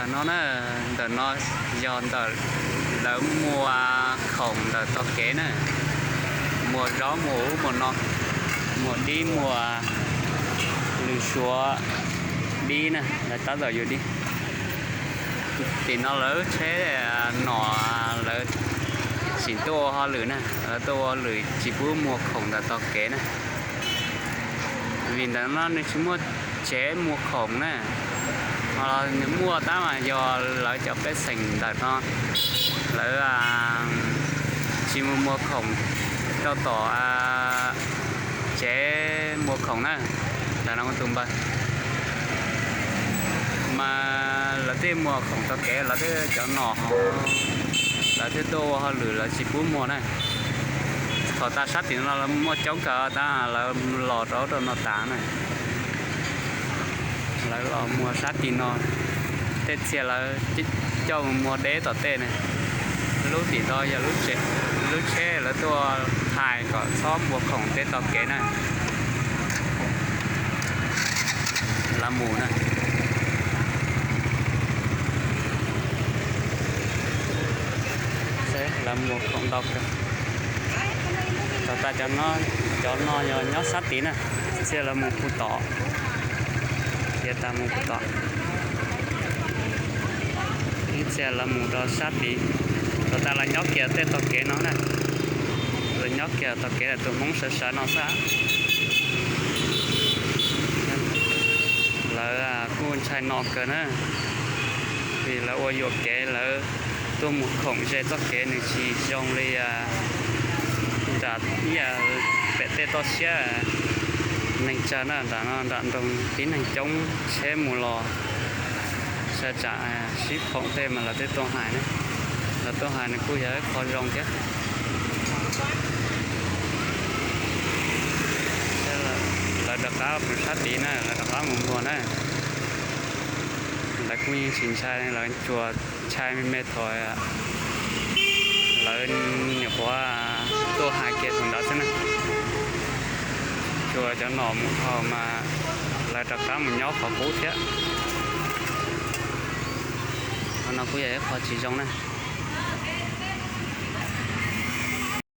No na, ntawm no yog ntawm lawv muag khoom ntawm tog kev na, muag zaub muag ub muag no, muag dib muag lws suav dib na, lawv tab tom yuav dib. Tim no lawv tsheb nom lawv tsis tuaj ua hauj lwm na, lawv tuaj ua hauj lwm tsis pub muag khoom ntawm tog kev na. Vim ntawm no nws tsis muaj tsev muag khoom na, ho nws muaj tab mas yog lawv cov pej xeem ntawm no lawv tsis mus muag khoom rau tom tsev muag khoom na. Ntawm no tus npawg mas lawv thiaj muag khoom tog kev, lawv thiaj cov nom, lawv thiaj tuaj ua hauj lwm lawv tsis pub muag na. Thaum tas sab tim no lawv muaj coob kawg tab lawv los rau rau no tas na. Lawv los muag sab tim no, tej txhia lawv coj mus muag deb tom tej na. Lub tim no yog lub tsheb lawv tuaj hais kom txhob muag khoom tej tog kev na. Lawv mus na, lawv muag khoom ntau kawg. Thaum tas cov no yog nyob sab tid na, txhia lawv mus puag tom, khiav tas mus puag tom, ib txhia lawv mus rau sab tid. Thaum tas lawv nyob kiag tej tog kev no na, lawv nyob kiag tog kev tus Hmoob sawv sawv no xwb. Lawv kuj ntshai no kawg na, vim lawv ua yuam kev lawv tuaj mus khoom ze txoj kev nws tsis zoo li nram ib yam pem tej toj siab neeg tsawg na, nram no nram nroog tib neeg coob tsheb mus los, sawv tsam sib phoom tej mas lawv twb tuaj hais ne. Lawv tuaj hais nws kuj yog ib qho zoo thiab. Lawv rov qab mus sab tid na, lawv rov qab mus muag na. Lawv kuj yeej tsis ntshai, lawv tsuas ntshai me me thaum lawv nyuam qhuav tuaj hais kiag thaum ntawd xwb na. Tsuas cov nom mus dhau mas lawv rov qab mus nyob qhov qub thiab. Qhov no kuj yog ib qho tsis zoo na.